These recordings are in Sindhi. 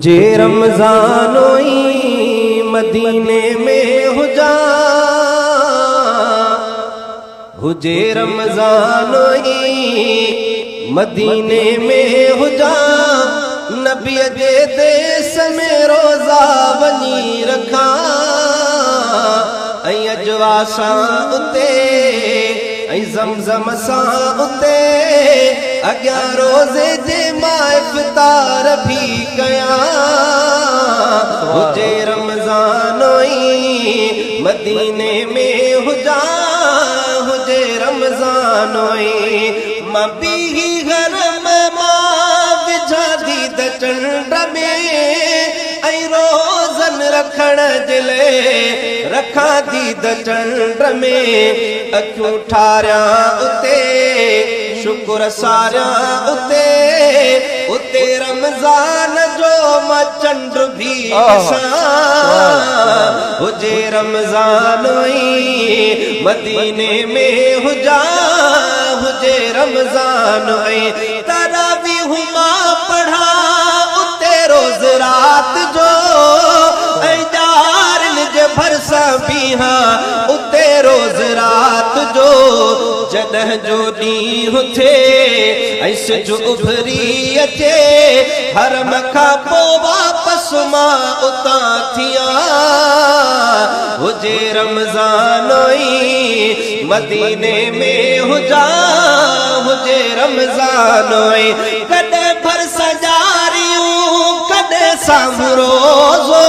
هجي رمضان ئي مديني ۾ هجان، هجي رمضان ئي مديني ۾ هجان، نبيء جي ديس ۾ روزا وڃي رکان ۽ اجوا سان اتي ۽ زمزم سان اتي اڳيان روزي جي مان افطار ڀي ڪيان. هجي رمضان ئي مديني ۾ هجان، هجي رمضان ئي مان بيهي حرم مان وجهان ديد چنڊ ۾ ۽ روزن رکڻ جي لئي رکان ديد چنڊ ۾، اکيون ٺاريان اتي، شڪر ساريان اتي، اتي رمضان جو مان چنڊ ڀي ڏسان. هجي رمضان ۽ مديني ۾ هجان، هجي رمضان ۽ تراويح مان پڙهان اتي روز رات جو ۽ ڄارين جي ڀرسان بيهان اتي روز رات جو، جڏهن جو ڏينهن ٿئي ۽ سج اڀري اچي، حرم کان پوء واپس مان اتان ٿيان. هجي رمضان ئي مديني ۾ هجان، هجي رمضان ئي ڪڏهن ڀرسان جاريون، ڪڏهن سامهون روزو،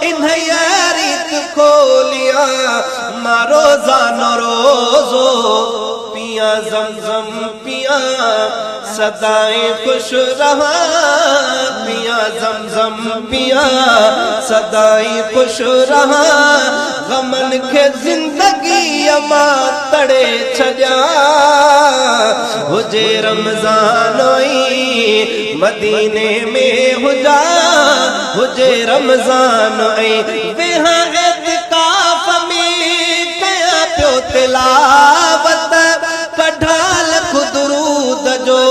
انهيء ريت کوليان مان روزانو روزو، پيان زمزم پيان سدائين خوش رهان، پيان زمزم پيان سدائين خوش رهان، غمن کي زندگيء مان تڙي ڇڏيان. هجي رمضان ئي مديني ۾ هجان، هجي رمضان ئي ويهان اعتڪاف ۾ ڪيان پيو تلاوت، ڪڍان لک درود جو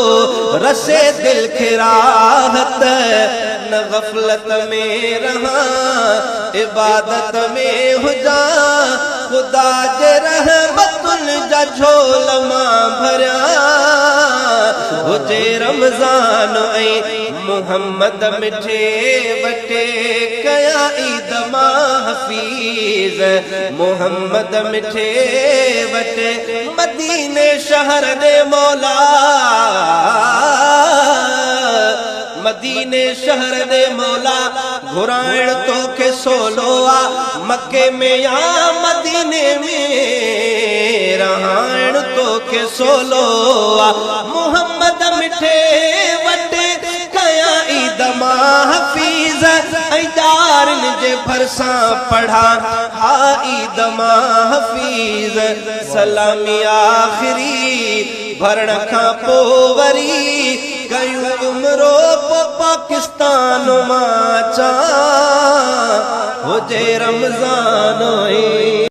رسي دل کي راحت، نه غفلت ۾ رهان عبادت ۾ هجان، خدا جي رحمتن جا جهول مان ڀريان. هجي رمضان ۽ محمد مٺي وٽي ڪيان عيد مان حفيظ، محمد مٺي وٽ مديني شهر ڏي مولا، مديني شهر ڏي مولا، گهرائڻ توکي سولو آ، مڪي ۾ يا مديني ۾ رهائڻ توکي سولو آ، محمد مٺي وٽ ڪيان عيد مان حفيظ ۽ ڄارين جي ڀرسان پڙهان ها عيد مان حفيظ، سلامي آخري ڀرڻ کان پو وري ڪيون عمرو پو پاڪستان مان اچان، هجي رمضان.